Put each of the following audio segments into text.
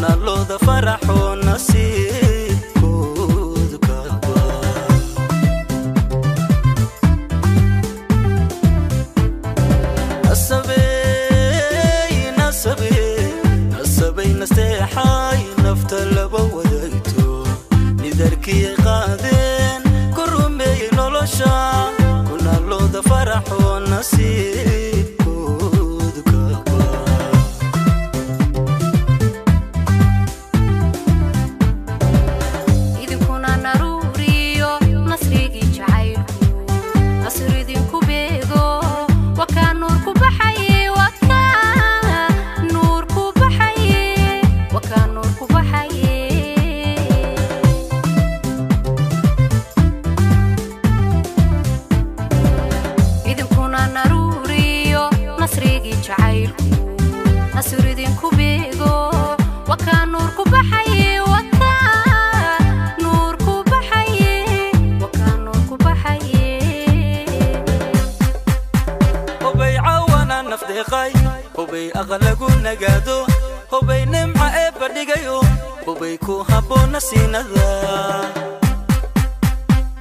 Kuna looda faraxo nasiibkoodu kaba. Nasabey, nasabey, nasabey, nasteexay nafta laba wadaagto. Nidarkiyay qaadeen ku rumeeyey nolosha. Kuna looda faraxo nasiibkoodu kaba. Idinkuna naruuriyo nasrigii jacaylku nasr idinku beego. Wakaa nuur ku baxaye, wakaa nuur ku baxaye, wakaa nuur ku baxaye. Idinkuna naruuriyo nasrigii jacaylku nasr idinku beego. Wakaa nuur ku baxaye, wakaa nuur ku baxaye, wakaa nuur ku baxaye. Hubay cawana nafdeeqay, hubay aqalagu nagaado, hubay nimca eebba dhigayo, hubay ku habboona siinada.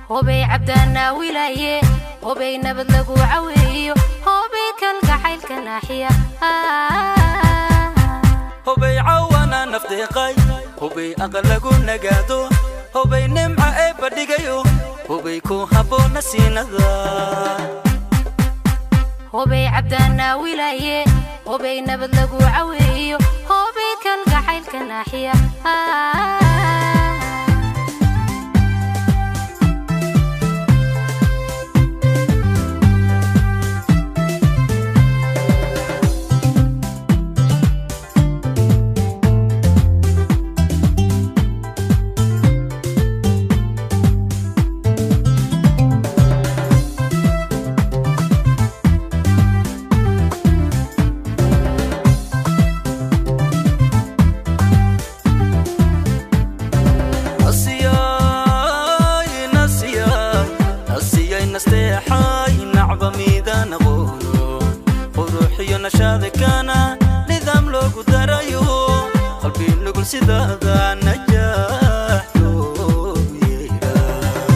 Hobay cabdaanaa wilaye, hobay nabad lagu caweeyo, hobay kalgacaylka naaxiya. Hubay cawana nafdeeqay, hubay aqalagu nagaado, hubay nimca eebba dhigayo, hubay ku habboona siinada. Hobay cabdaanaa wilaye, hobay nabad lagu caweeyo, hobay kalgacaylka naaxiya. Nasiyay, nasiyay, nasiyay, nasteexay nacba miidaan aqoono. Quruxiyo nashaadakana nidaam loogu darayo, qalbi nugul sidaada najaax loogu yeedhaa.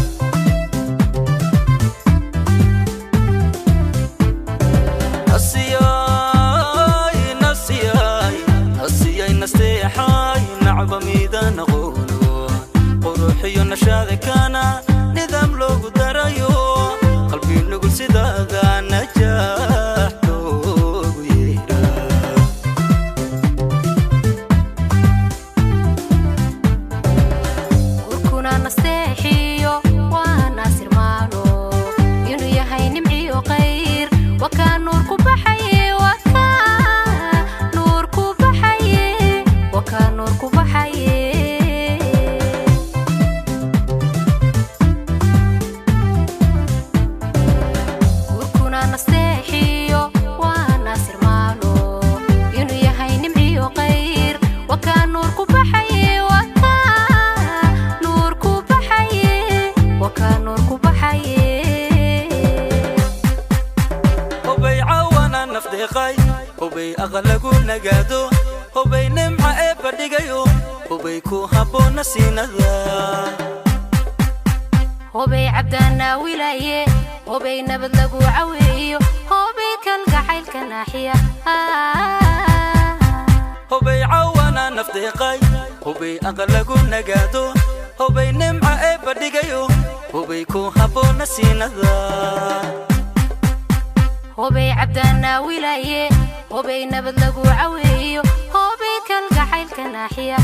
Nasiyay, nasiyay, nasiyay, nasteexay nacba miidaan aqoono. Quruxiyo nashaadakana nidaam loogu darayo, qalbi nugul sidaada najaax loogu yeedhaa. Gurkuna nasteexiyo waa naasir maalo, inuu yahay nimciyo khayr. Wakaa nuur ku baxaye, wakaa nuur ku baxaye, wakaa nuur ku baxaye. Gurkuna nasteexiyo waa naasir maalo, inuu yahay nimciyo khayr. Wakaa nuur ku baxaye, wakaa nuur ku baxaye, wakaa nuur ku baxaye. Hubay cawana nafdeeqay, hubay aqalagu nagaado, hubay nimca eebba dhigayo, hubay ku habboona siinada. Hobay cabdaanaa wilaye, hobay nabad lagu caweeyo, hobay kalgacaylka naaxiya. Hubay cawana nafdeeqay, hubay aqalagu nagaado, hubay nimca eebba dhigayo, hubay ku habboona siinada. Hobay cabdaanaa wilaye, hobay nabad lagu caweeyo, hobay kalgacaylka naaxiya.